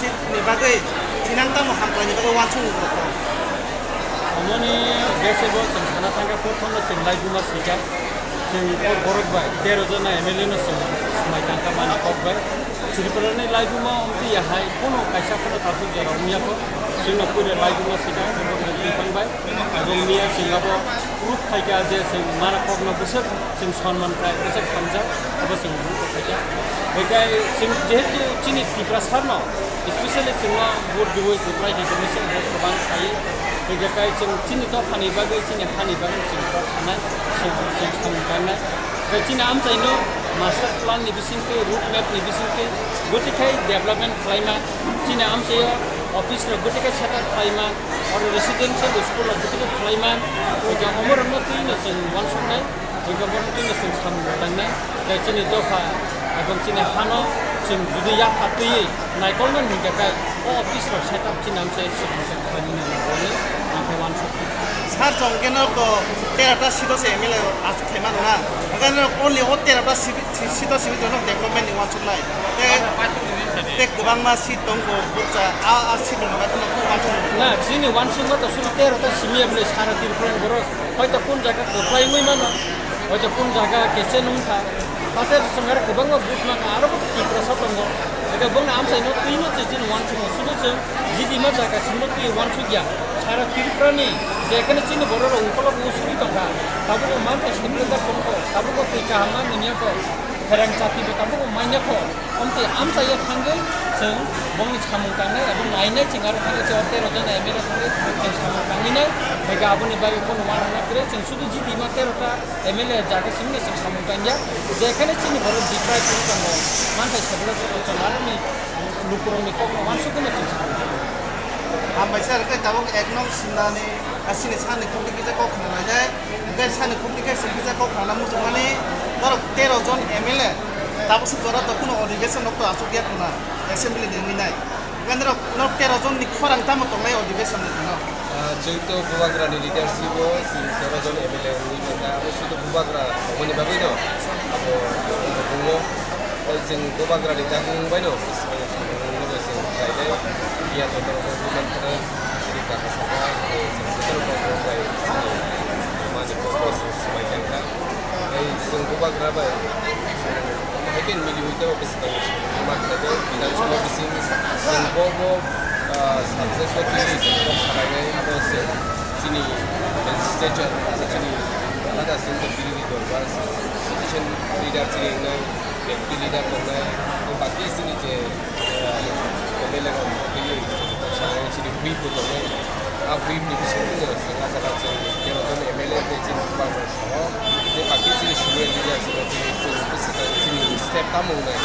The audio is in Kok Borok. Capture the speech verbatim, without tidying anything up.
Ni bagwi thinang tamo hamkraini bagwi uansukmung rok. Omoni bese bo chwng sana thangkha, prothom no chwng laibuma swikha. Chwng o borok bai tero jona M L A no chwng swmai tangkha mani kok bai. Tripura ni laibuma wngtwi ya hai, kono kaisa phano tabuk jora wngya kho. Chwngno puila laibuma swikha, borok ni bwphang bai. Abo miya chwng abo proof khaikha je chwng mana kokno bwswk chwng sonman khlai, bwswk hamjak, abo chwng proof khaikha. Hwnkhe chwng jehetu chini Tiprasa no, especially chwngno vote riwi kwplai khe chwngno chwng vote kwbang khlaiwi. Hwnkhe kai chwng chini dophani bagwi, chini hani bagwi chwng kok sanai, chwng, chwng samung tangnai. Hwnkhe chini amchaino master plan ni bisingtwi, road map ni bisingtwi, bwtwi khai development khlaima, chini amchaio office rok bwtwi khai set up khlaima, oro residential school rok bwtwi khe khlaima, hwnkhe omorokno twino chwng uansuknai, hwnkhe borokno twino chwng samung tangnai, tei chini dopha ebong chini hano chwng jodi yapha twiwi naikolna hwnkhe kai o office rok set up chini amchai swkang se khlainani nango hwnwi ang khe uansukha. Sir, chwng khe nok to tero ta seat o se M L A achuk khaimano na, hwnkhe nok only o tero ta seat, seat o simi to nok development ni uansuknai. Tei, tei kwbangma seat tongo, bukcha, a, a seat rok bai kheno khum uansuk. Na, chini uansukma to suri tero ta simi ya bwlai sara Tripura ni borok. Hoito kun jaga kwplai wngwi mano, hoito kun jaga kechen wngkha. Pate chwng aro kwbangma vote mankha, aro bo Tiprasa tongo. Eka bongni amchaino twino se chini uansugo, sudu chwng jijima jaga simi twi uansukya. Sara Tripura ni jekheno chini borok rok ukologo usugwi tongkha. Tabukbo manthai sebrejak tongkho, tabukbo twi kaham ma nwngyakho. Pherang chati bo tabukbo manyakho. Omtwi amchaio thangwi chwng bongni samung tangnai, abo nainai chwng aro thangwi chwng tero jona M L A thangwi chwng samung tangwi nai. Hwnkhe aboni bagwi bono uanama kwrwi, chwng sudu jiti ma tero ta M L A jaga simi no chwng samung tangya. Jekheno chini borok deprive wngwi tongo, manthai sebla jora chwng aroni lukurokni kokno uansukgwino chwng samung tangya. Hambai sir, khe tabuk ek nong sinani, ah, sini sani khukti kisa kok khna lainai. Hwnkhe sani khukti khe sini kisa kok khna muchungmani, borok tero jon M L A, tabuk se jora to kuno odhibeshon rok to achukya khna, assembly ni wngwi nai. Hwnkhe norok, norok tero jon ni khorang tamo tongnai odhibeshon ni khna? Ah, chwng to Bubagra ni leadership o chwng tero jon M L A wngwi mangkha, abo sudu Bubagra tongmani bagwi no abo tongo. Tei chwng Bubagra ni dagong bai no bwskango samung no chwng khlainai. Phiya to norok bo manthano chini kaka saka, chwng jotono kok rok bai chini mani kok bai chwng swmai tangkha. Tei chwng Bubagra bai chwng hai khe miliwi tei bwskango samung ma khlai tei Bidhan Sabha bising chwng bo bo, ah, subject o tini chwng kok salainai abo chwng chini legislature, chini alada chwng birodhi dol ba opposition leader chini wngnai. Deputy leader tongnai, tei baki chini je, eh, M L A rok tei chini whip bo tongnai. A whip ni bisingo chwng ah jaga chwng tero jon M L A tei chini bubagra rok, tei baki chini senior leader rok tei chwng bwswk chini step tamo wngnai.